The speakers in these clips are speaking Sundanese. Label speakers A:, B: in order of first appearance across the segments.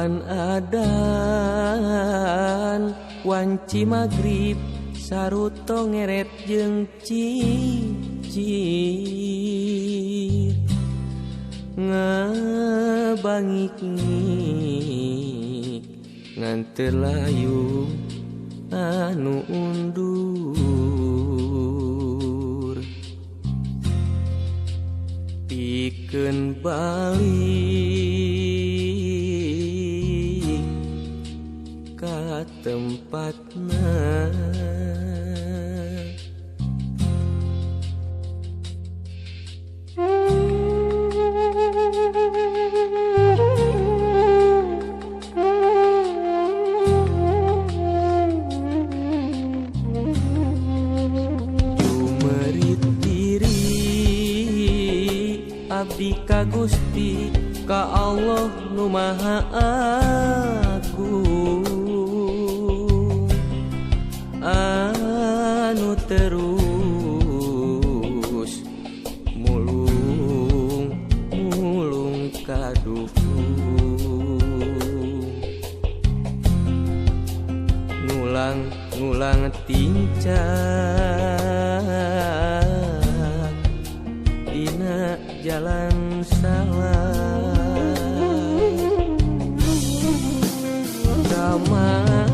A: Kapan adan wanci magrib saruto ngeret jeung cicir ngabangik-ngik ngan teu layu anu undur pikeun balik ka tempatna. Jumerit diri abdi ka Gusti ka Allah nu Maha Agung anu terus mulung mulung kaduhung ngulang ngulang tincak dina jalan salah kamana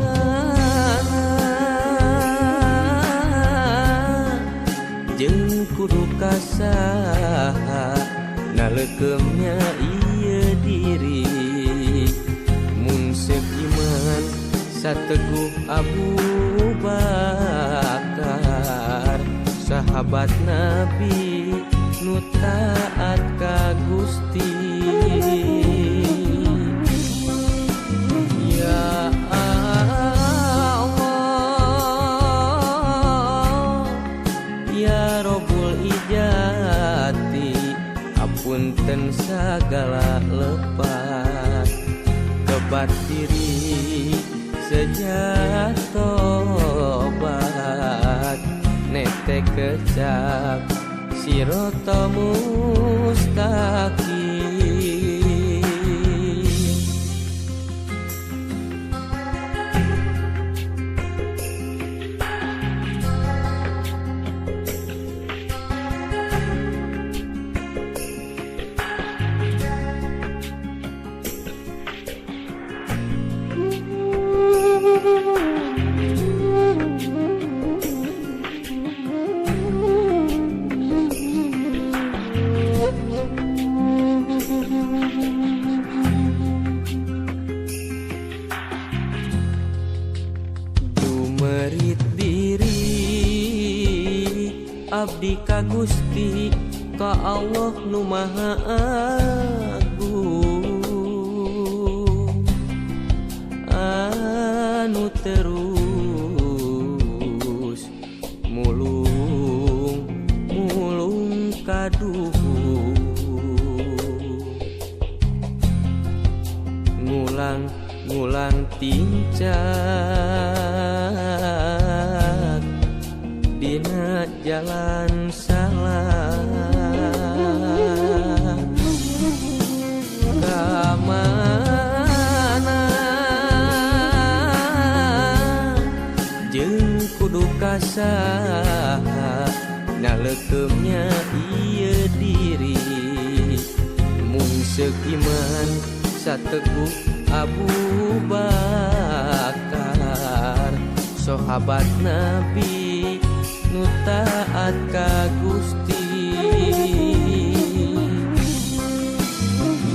A: jeung kudu kasaha naleukemnya ieu diri mun seuk iman sateguh Abu Bakar sahabat Nabi nu taat ka Gusti. Ya Allah ya Robbul Ijati apunten sagala lepat kebat diri sejak tobat nete kecap sirota mustaqim. Jumerit diri abdi ka Gusti ka Allah nu Maha Agung anu terus mulung mulung kaduhung ngulang ngulang tincak dina jalan salah kamana jeung kudu kasaha naleukemnya ieu diri mun seuk iman sateguh Abu Bakar sahabat Nabi nu taat ka Gusti.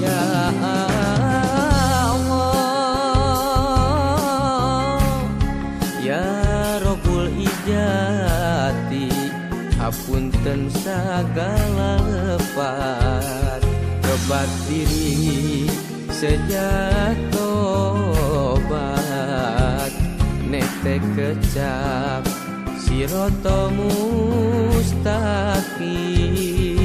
A: Ya Allah ya Robbul Ijati hapunten sagala lepat kebat diri sejak tobat nete kecap sirota mustaqim.